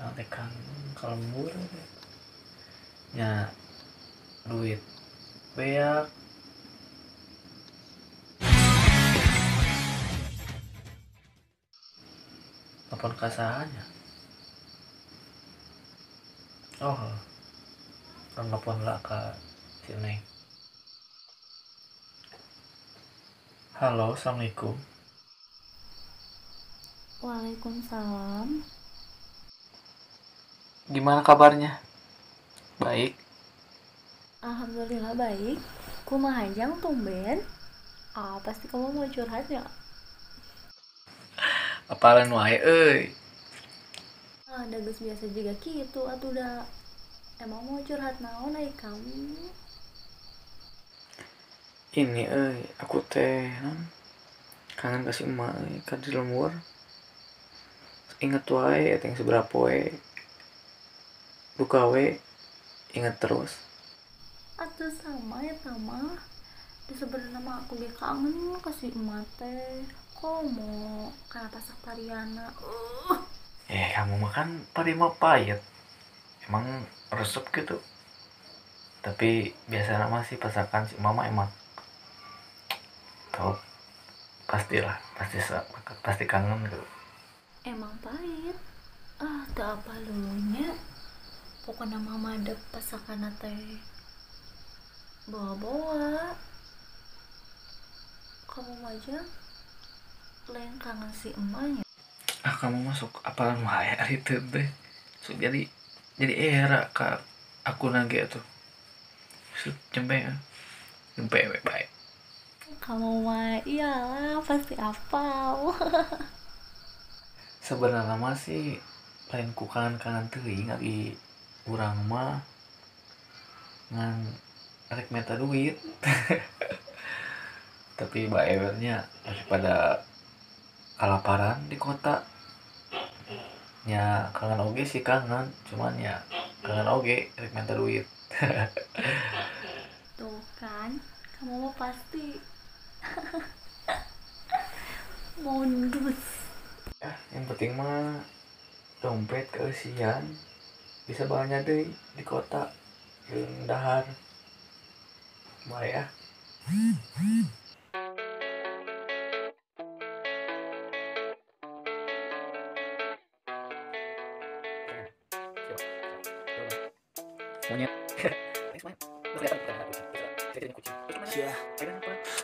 Urang teh kangen ka lembur nya duit beak. Telepon ka saha nya? Oh, urang telepon lah ka si Neng. Halo, assalamualaikum. Waalaikumsalam. Gimana kabarnya? Baik. Alhamdulillah baik. Kumaha jang tumben? Ah, pasti kamu mau curhat ya? Apalan wae euy. Ah, da geus biasa juga kitu atuh da. Emang mau curhat naon ai kamu? Ini euy, aku teh non kangen ka si emak euy, ka di lembur. Inget wae eta yang seberapa poe. Duka we inget terus. Atuh sama ya mah. Da sebenarnya mah aku ge kangen ka si emak teh. Komo kana pasak pariana. Kamu makan pari mah pahit. Emang resep gitu. Tapi biasanya mah sih pasakan si mama emang top. Pastilah, pasti kangen gitu. Emang pahit. Ah, teu apa nya. Pokoknya mama ada pasakan teh bawa-bawa. Kamu aja lain kangen si emaknya. Ah, kamu masuk apalan wae ari teu teh. So, jadi era ka aku nage tuh. Cempe cempe we bae. Kamu mah iyalah pasti apal. Sebenarnya mah sih lain ku kangen-kangen teuing ari urang mah ngan rek meta duit. Tapi bae nya daripada kalaparan di kota. Nya kangen oge sih kangen, cuman ya kangen oge rek meta duit. Tuh kan, kamu mah pasti modus. Ya, yang penting mah dompet keisian bisa banyak deh di kota jeung dahar. Bae ah. Monyet. Yeah,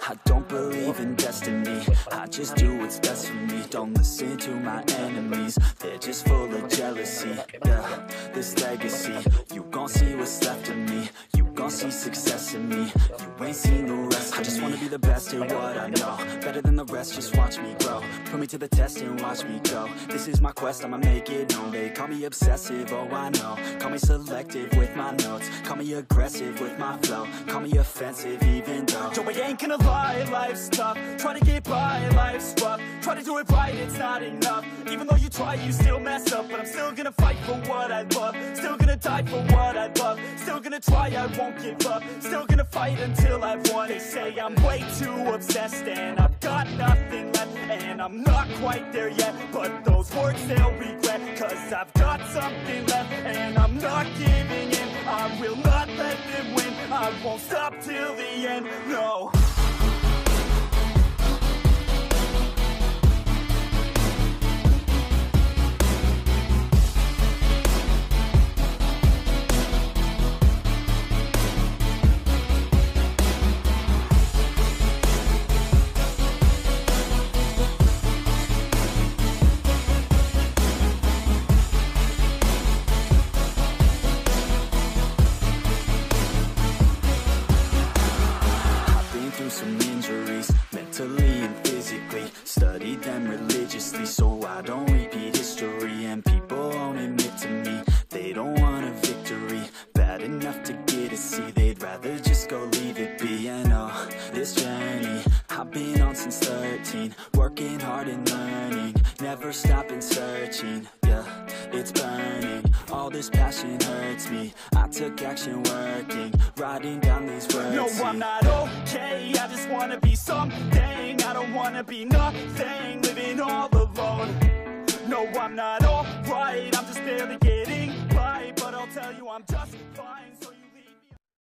I don't believe in destiny. I just do what's best for me. Don't listen to my enemies, they're just full of jealousy. Yeah, this legacy, you gon' see what's left of me. You gon' see success in me. You ain't seen the rest of me. I just wanna be the best at what I know. Better than the rest, just watch me grow. Put me to the test and watch me go. This is my quest, I'ma make it known. They call me obsessive, oh I know. Call me selective with my notes. Call me aggressive with my flow. Call me offensive even though. Yo, I ain't gonna lie, life's tough. Try to get by, life's rough. Try to do it right, it's not enough. Even though you try, you still mess up. But I'm still gonna fight for what I love. Still gonna die for what I love. Still gonna try, I won't give up. Still gonna fight until I've won. They say I'm way too obsessed and I've got nothing left. And I'm not quite there yet, but those words they'll regret. Cause I've got something left and I'm not giving in. I will not let them win. I won't stop till the end, no. Some injuries, mentally and physically. Studied them religiously so I don't repeat history. And people won't admit to me, they don't want a victory. Bad enough to get a C, they'd rather just go leave it be. And oh, this journey I've been on since 13. Working hard and learning, never stopping searching. Yeah, it's burning, all this passion hurts me. I took action working, writing down these words. No, I'm not okay, I just wanna be something. I don't wanna be nothing, living all alone. No, No, I'm not alright, I'm just barely getting by. But I'll tell you I'm just fine, so you